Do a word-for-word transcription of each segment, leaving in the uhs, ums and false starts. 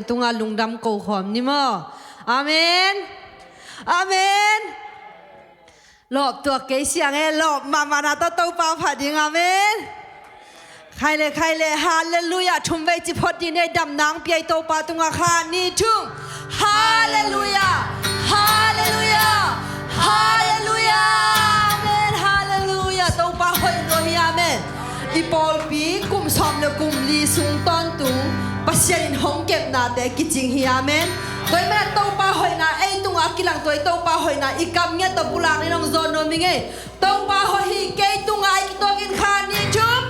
Pasian tungah lungdam ko khawm ni maw. Amen. Amen. Lawp tuak kei siang e, lawp mahmahna tawh Topa phat ding. Amen. Khai le, khai le, halleluiah. Thum vei ci phot dih ni, damna hong pia i Topa tungah, khat, nih, thum. Halleluiah. Halleluiah. Halleluiah. Amen. Halleluiah. Topa hoih lua hi. Amen. I pawlpi kum sawm le kum li sung tawntung Pasian in hong kepnate kicing hi. Amen. Tua ahih manin Topa hoihna ei tungah a kilang, tua i Topa hoihna i kam ngiat tawh pulak ni, nong zawn nuam ing ei. Topa hoih hi kei tungah, i kituakin, khat, nih, thum.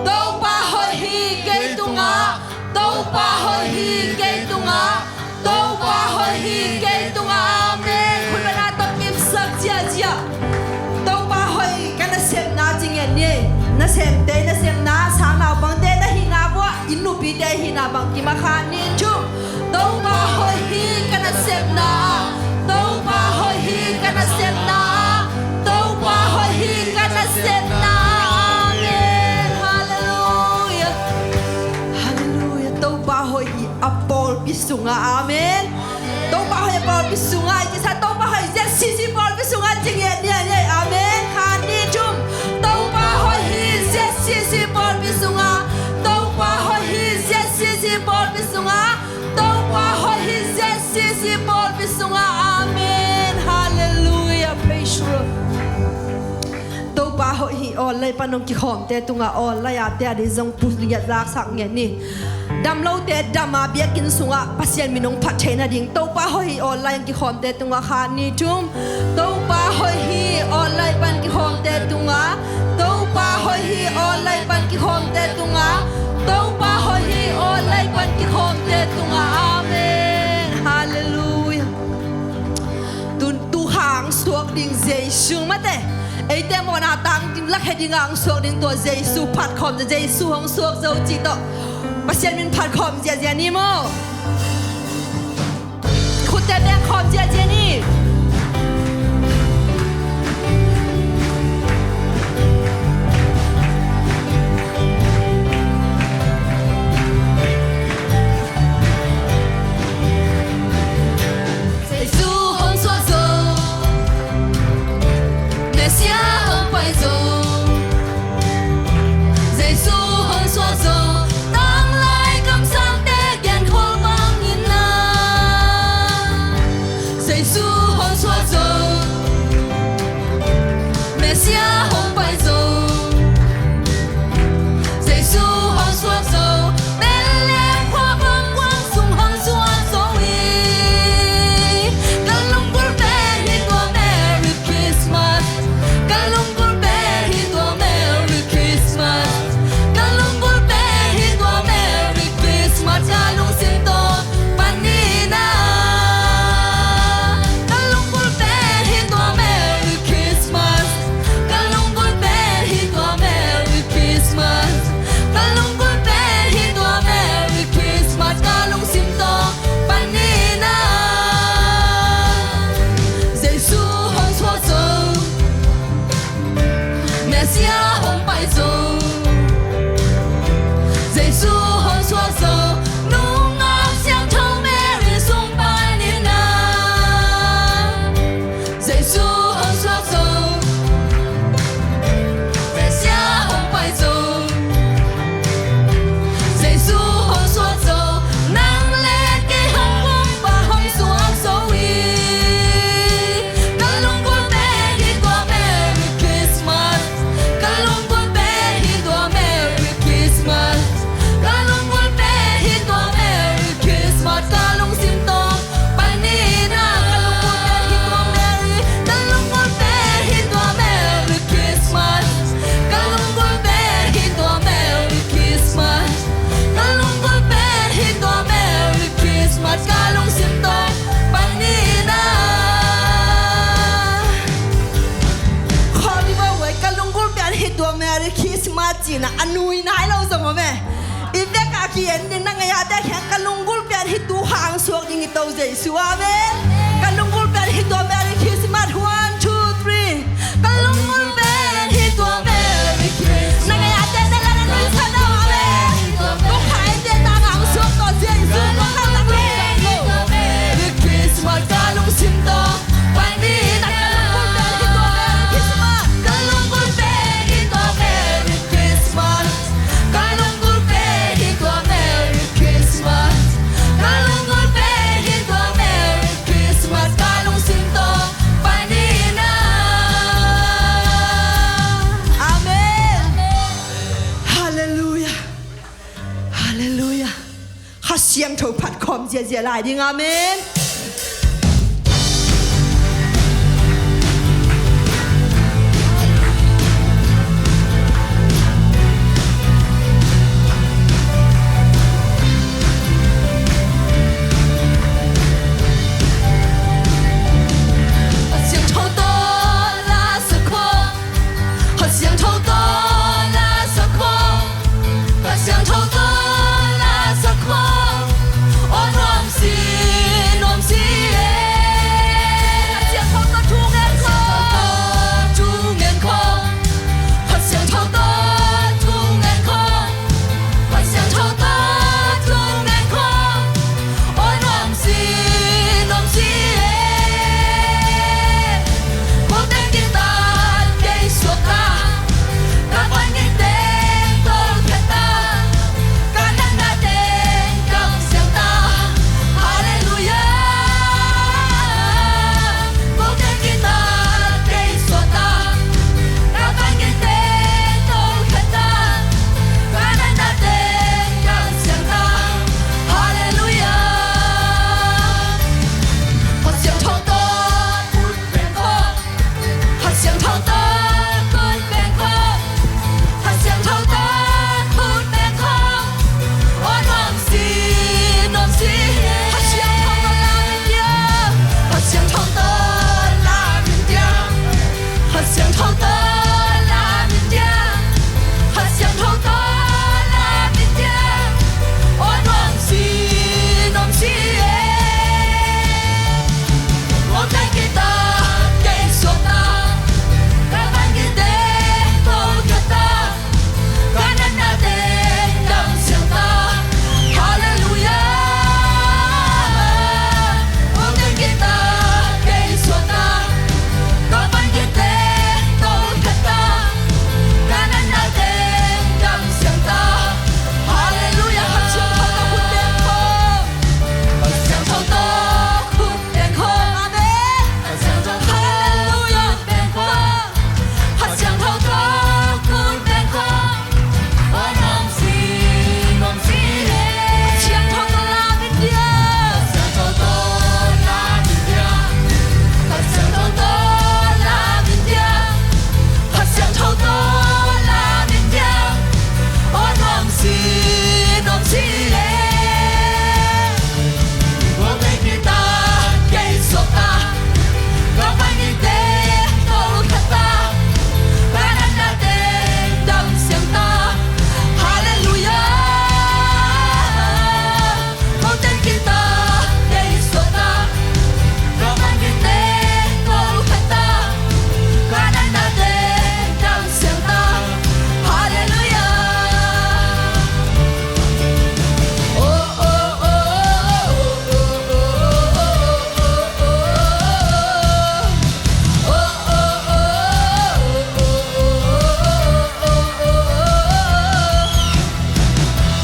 Topa hoih hi kei tungah. Topa hoih hi kei tungah. Topa hoih hi kei tungah. Amen. Khut beng a tawh kipsak ziahziah. Topa hoih ka nasepna ci ngiat ni. Nasemte nasepna, sang naupangte na hihna uah, inn nupite hihna bangkim a, khat, nih, thum. Topa hoih hi ka nasepna. Topa hoih hi ka nasepna. Topa hoih hi ka nasepna. Amen. Halleluiah. Halleluiah. Topa hoih hi a pawlpi sungah. Amen. Topa hoih a pawlpi sungah, i ci sa, Topa hoih ZCC pawlpi sungah ci ngiat ni. Amen. Khat, nih, thum. Topa hoih hi ZCC pawlpi sungah. Topa hoih hi ZCC pawlpi sungah. Topa hoih hi ZCC pawlpi sungah. Amen. Halleluiah. Praise you, Lord. Topa hoih hi online pan hong kikhawmte tungah, online a te a ding zong pu ngiat, laksak ngiat ni. Damlote dam a, biakinn sungah Pasian min hong phat theih nading Topa hoih hi online kikhawmte tungah, khat, nih, thum. Topa hoih hi online pan kikhawmte tungah. Topa hoih hi online pan kikhawmte tungah. Topa hoih hi online pan kikhawmte tungah. Amen. Halleluiah. Tu, tu hong suak ding Jesu mate. Eite mawhna tang ding, lakhia ding hong suak ding tua Jesu phat khawm, Jesu hong suak zo cih tawh Pasian min phat khawm ziahziah ni maw. Khutte beng khawm ziahziah ni. Jesu hong suak zo, Messiah hong pai zo. Jesu hong suak zo, tanglai kamsangte genkholh bangin ah. Jesu hong suak zo, Messiah hong pai zo. Jesu hong suak zo, Bethlehem khua bang kuang sung hong suak zo hi. Ka lunggulh pen hi tua Merry Christmas. Ka lunggulh pen hi tua Merry Christmas. Ka lunggulh pen hi tua Merry Christmas. Ka lungsim tawh pan ni na. Ka lunggulh pen hi tua Merry Christmas. Ka lunggulh pen hi tua Merry Christmas. Ka lunggulh pen hi tua Merry Christmas. Ka lungsim tawh pan ni na. Jesu hong suak zo, Messiah hong pai zo. Jesu hong suak zo, nungak siangtho Mary sung pan ni na. Jesu hong suak zo, Messiah hong pai zo. Jesu hong suak zo, nang le kei hong Kumpa hong suak zo hi. Ka lunggulh pen hi tua Merry Christmas. Ka lunggulh pen hi tua Merry Christmas. Ka lunggulh pen hi tua Merry Christmas. Ka lungsim tawh pan ni na. Ka lunggulh pen hi tua Merry. Ka lunggulh pen hi tua Merry Christmas. Ka lunggulh pen hi tua Merry Christmas. Ka lunggulh pen hi tua Merry Christmas. Ka lungsim tawh pan ni na. Khawm ni bo uai, ka lunggulh pen hi tua Merry Christmas cihna a nui nai lo zong om e. I vek a ki-en ding na ngai a te kheng, ka lunggulh pen hi tu hong suak ding i To Jesu. Amen. Ka lunggulh pen hi tua Merry Christmas. One, two, three. Ka lunggulh pen hi tua Merry Christmas. Na ngai a te na la na nui sa lo. Amen. Ko khai te ta hong suak To Jesu. Ko khai ta khawm ziahziah lai ding. Amen.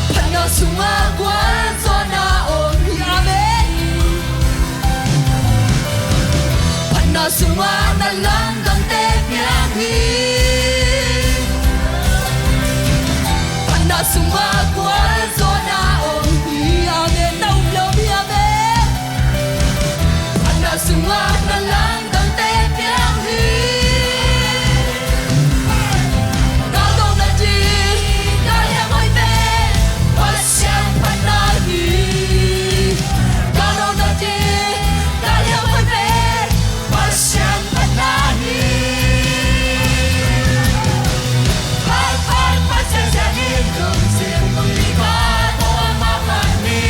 Phatna sungah gualzawhna om hi. Amen. Phatna sungah na lamdangte piang hi. Phatna sungah gualzawhna om hi. Amen. Na um lo hi. Amen. Phatna sungah na lamdangte piang hi. Galdo na ding galhiam hoih pen Pasian phatna hi. Galdo na ding galhiam hoih pen Pasian phatna hi. Phat, phat, Pasian sian in lungsim pumpi khat tawh amah phat ni.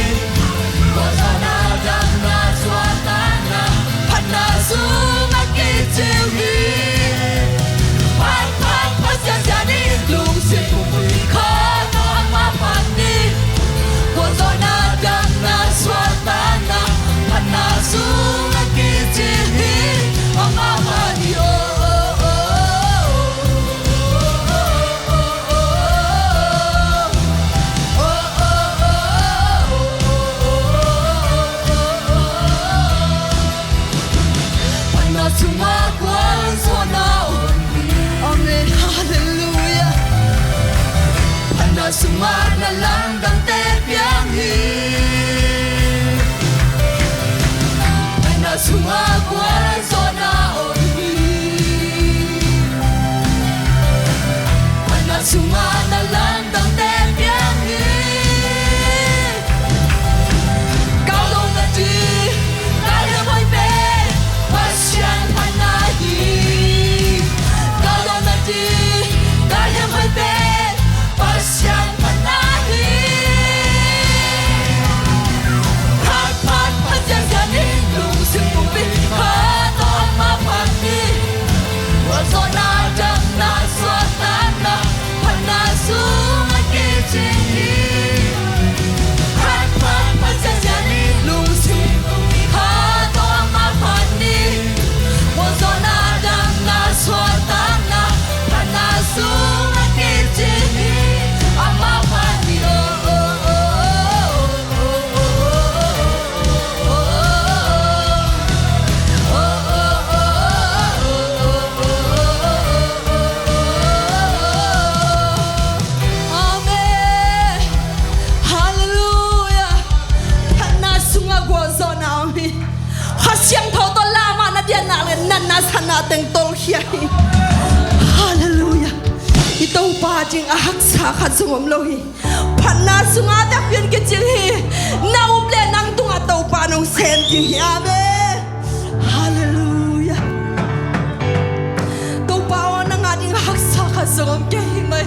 Gualzawhna damna suahtakna phatna sungah kicing hi. Phat, phat, Pasian sian in lungsim pumpi khat tawh amah phat ni. Gualzawhna damna suahtakna phatna sungah kicing hi. Amah phat ni. Oh, oh, oh, oh. Phatna sungah gualzawhna om hi. Amen. Halleluiah. Phatna sungah na lamdangte piang hi. siangtho tawh lamah na dianna le natna satna teng tolkhia hi. Halleluiah. I Topa ding a haksa khat zong om lo hi. Phatna sungah dak pian kicing hi. Na up le nang tungah Topa nong sem ding hi. Amen. Halleluiah. Topa aw, nang a ding a haksa khat zong om kei hi mai.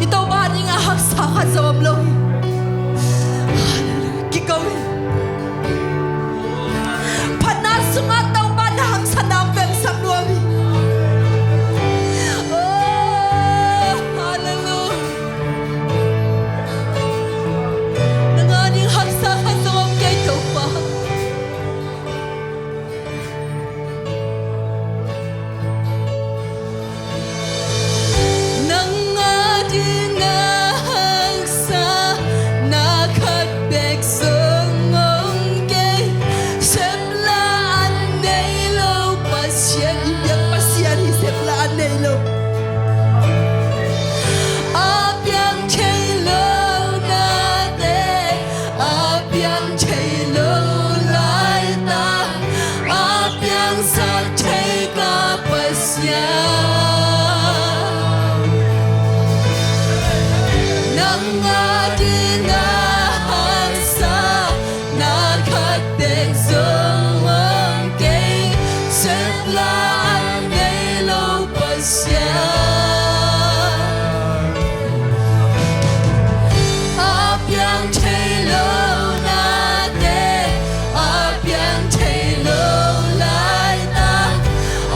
I Topa ding a haksa khat zong om lo hi. Halleluiah. Kiko hi. Phatna sungah Topa na hamsatna hong pemsak nuam hi. Oh, halleluiah. Nang a ding haksa khat zong om kei Topa. Nang a ding a haksa na khat bek zong om kei. Sepla an nei lo Pasian, i biak Pasian hi, sepla an nei lo. A piang thei lo nate, a piang thei lo laitak, a piangsak thei ka Pasian. Nang a ding a haksa na khat bek zong om kei. Sepla an nei lo Pasian. A piang thei lo nate, a piang thei lo laitak,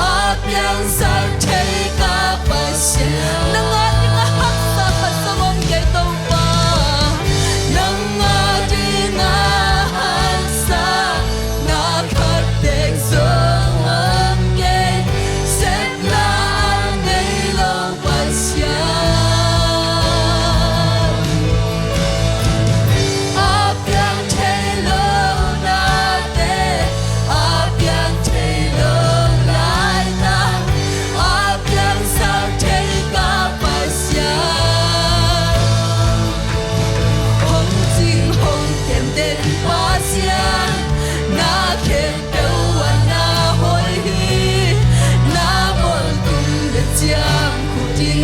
a piangsak thei ka Pasian. Nang a ding a haksa khat zong om kei Topa. Nang a ding a haksa na khat bek zong om kei. Sepla an nei lo Pasian. A piang thei lo nate, a piang thei lo laitak, a piangsak thei ka Pasian. Hong cing hong kem den Pasian, na khempeuh a na hoih hi. Na bawl tung le ciang khut in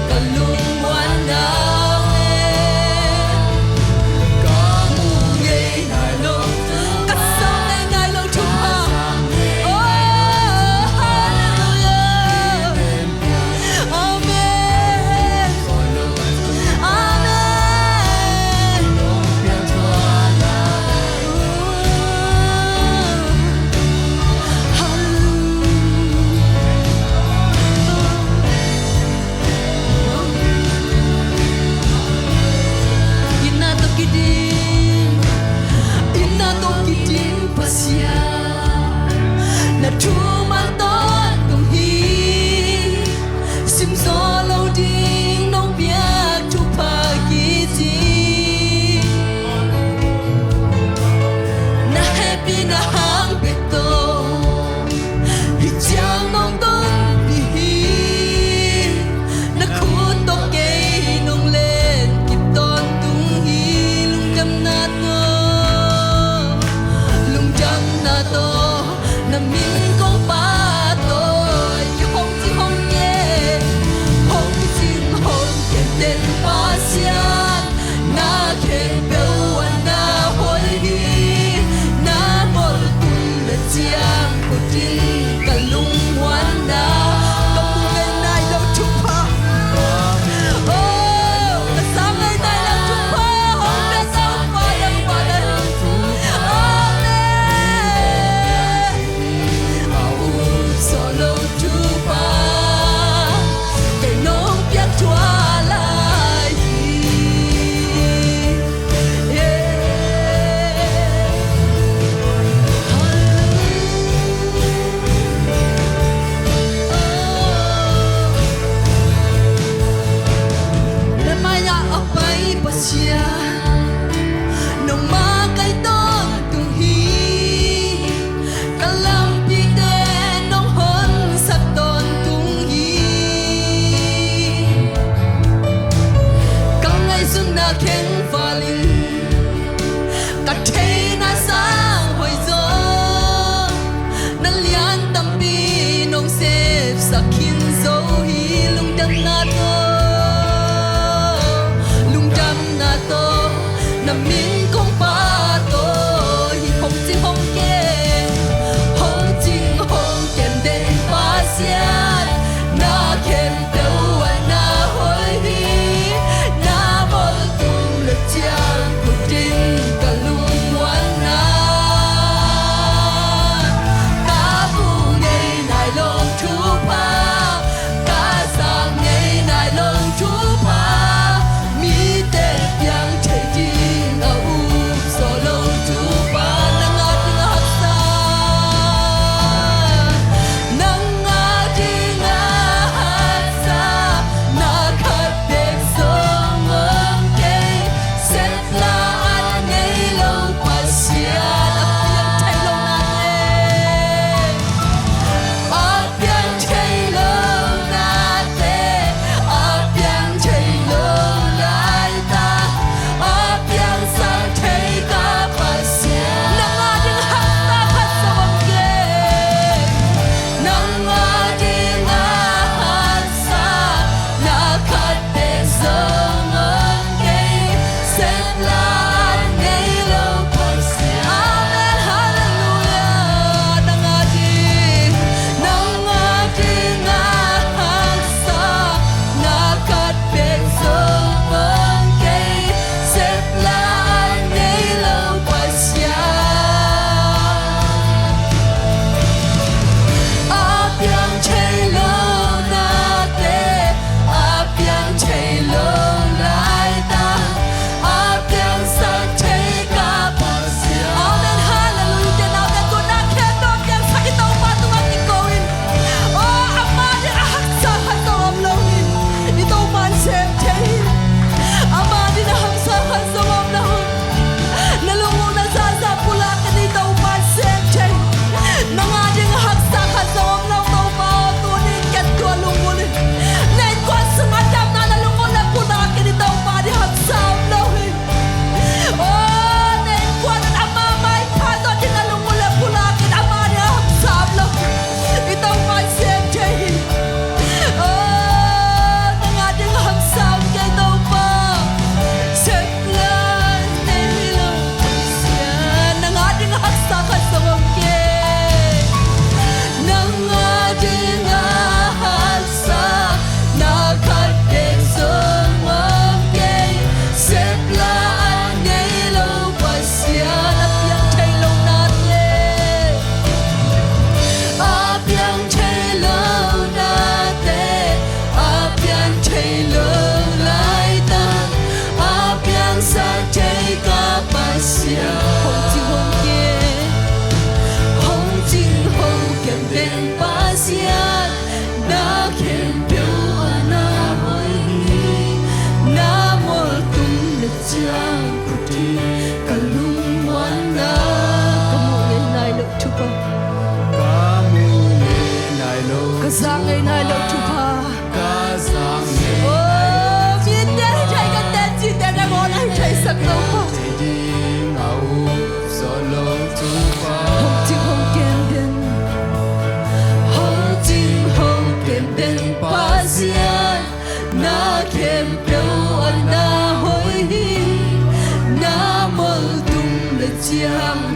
ka lungmuanna e. Ka mu ngei nai lo, ka sang ngei nai lo thupha. Oh, halleluiah. Amen. Amen.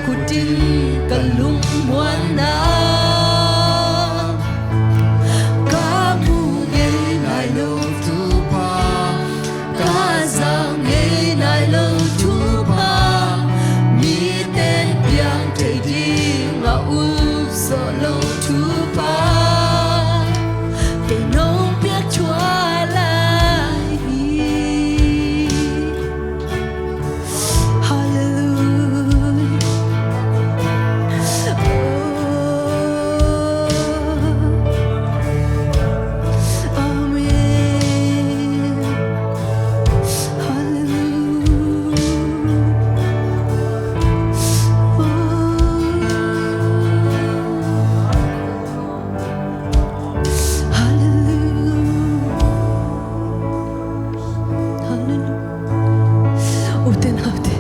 Khutin ka lungmuanna, ka mu ngei nai lo thupha, ka za ngei nai lo thupha, mite piang thei ding a up zawh lo thupha, kei nong piak thuah lai hi. Hallelujah. Oh, amen. Hallelujah. Oh, hallelujah. Hallelujah. Ute naute,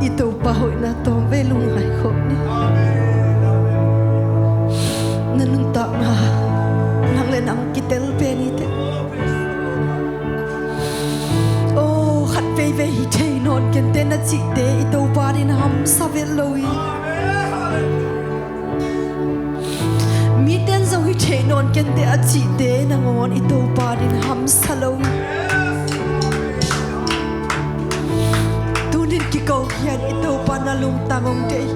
i Topa hoihna tawm vei lungngai khawm ni. Na nuntakna nang le nang kitel pen hi teh. Oh, khat veivei hi thei nawn ken teh na cihte i Topa in hamsa vet lo hi. Miten zong hi thei nawn ken teh a cihte nangawn i Topa in hamsa lo hi. Tunin kiko hian i Topa na lungtang hong deih.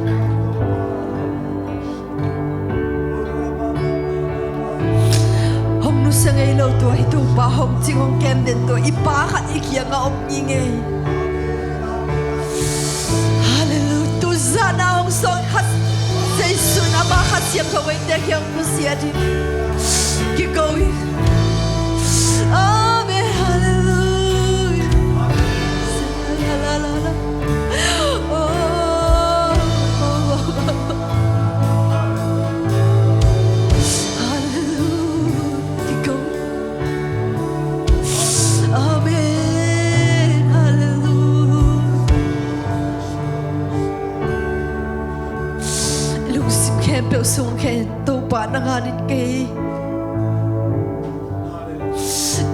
Hong nusia ngei lo tua i Topa, hong cing hong kem den tua i Pa khat i kiangah om ngei ngei. Hallelujah. Tuzan a hong sawng khat, Jesu in ama khat siam tho eite kiang nusia ding kiko hi. Amen. Hallelujah. La, la, la, la. Oh, oh, oh. Hallelujah. Kiko. Amen. Hallelujah. Lungsim khempeuh sung khen Topa na ngan in kei.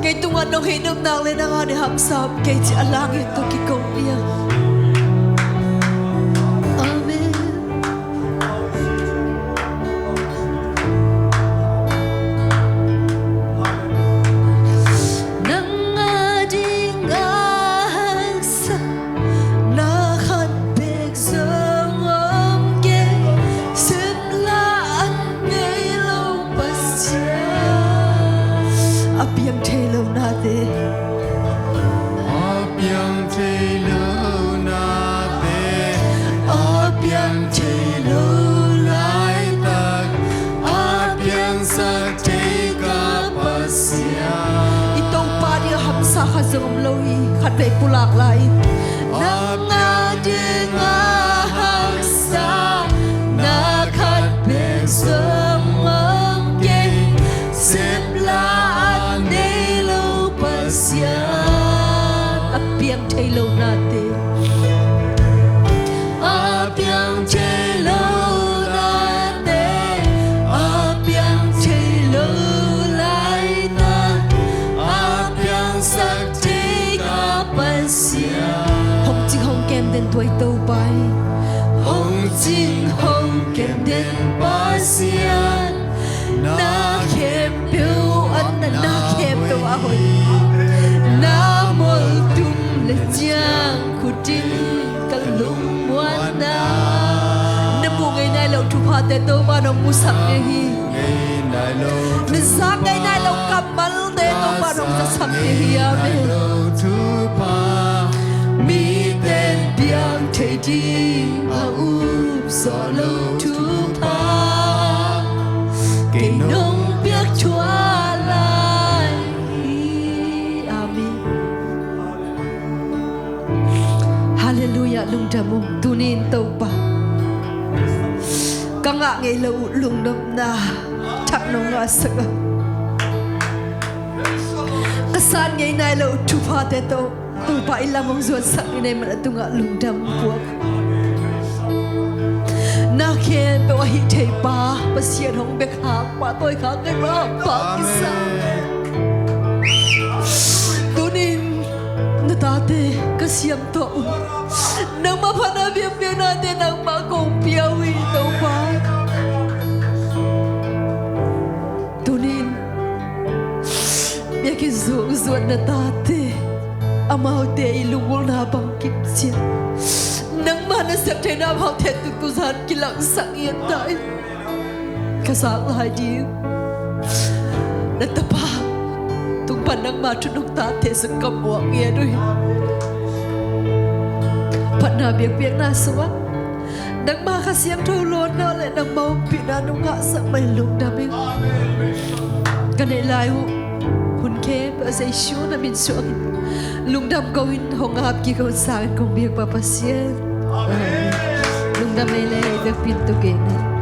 Kei tungah nong hih nopna le na ngan in hamsa kei ci a lang in tawh kiko nia. Amen. Nang a ding a haksa na khat bek zong om kei, sep la a nei lo Pasian. A piang thei lo nate, a piang thei lo nate, a piang thei lo laitak, a piangsak thei ka Pasian. I Topa ding a hamsa khat zong om lo hi, khat vei pulak lai. Nang a ding a haksa na khat bek zong om kei, sep la a nei lo Pasian. A piang thei lo nate, a piang thei lo nate, a piang thei lo laitak, a piangsak thei ka Pasian. Hong cing hong kem den tua i Topa hi. Hong cing hong kem den Pasian. Na khempeuh a, na, na khempeuh a hoih. Na moltum le ciang khutin ka lungmuanna. Na mu ngei nai lo thuphate Topa nong musak ngei hi. Na za ngei nai lo kammal te Topa nong zasak ngei hi. Amen. Mite piang thei ding a up zawh lo thupha, kei nong piak thuah lai hi. Amen. Hallelujah, lungdam ung. Tunin Topa, ka ngah ngei lo uh lungnopna thak nong ngahsak a, ka san ngei nai lo uh thuphate tawh Topa i lam hong zuansak i nei man a tungah lungdam puak. Na khempeuh a hih thei pa, Pasian hong bek hang pa, tawi khak ngei pa, pa kisa. Tunin na tate ka siam tuah un. Nangmah phatna biakpiaknate nangmah kong pia uh hi, Topa. Tuni-in biakinn sung zuan na tate, amaute i lunggulhna bangkim ciat nangmah na siamtheihna amaute tungah zan kilangsak ngiat ta in. Ka zak lai ding na tapa tung pan nangmah thu nong tate sung ka muak ngiat uh hi. Phatna biakpiakna sungah nangmah Kha Siangtho lawnna le nangmah ompihna nong ngahsak mah in lungdam ing. Ka neih lai uh hun khempeuh Jesu na min suangin lungdam ko-in hong ap kik hun sangin kong biak Pa Pasian. Amen. Lungdam leilei, biakpiak tung kei ni.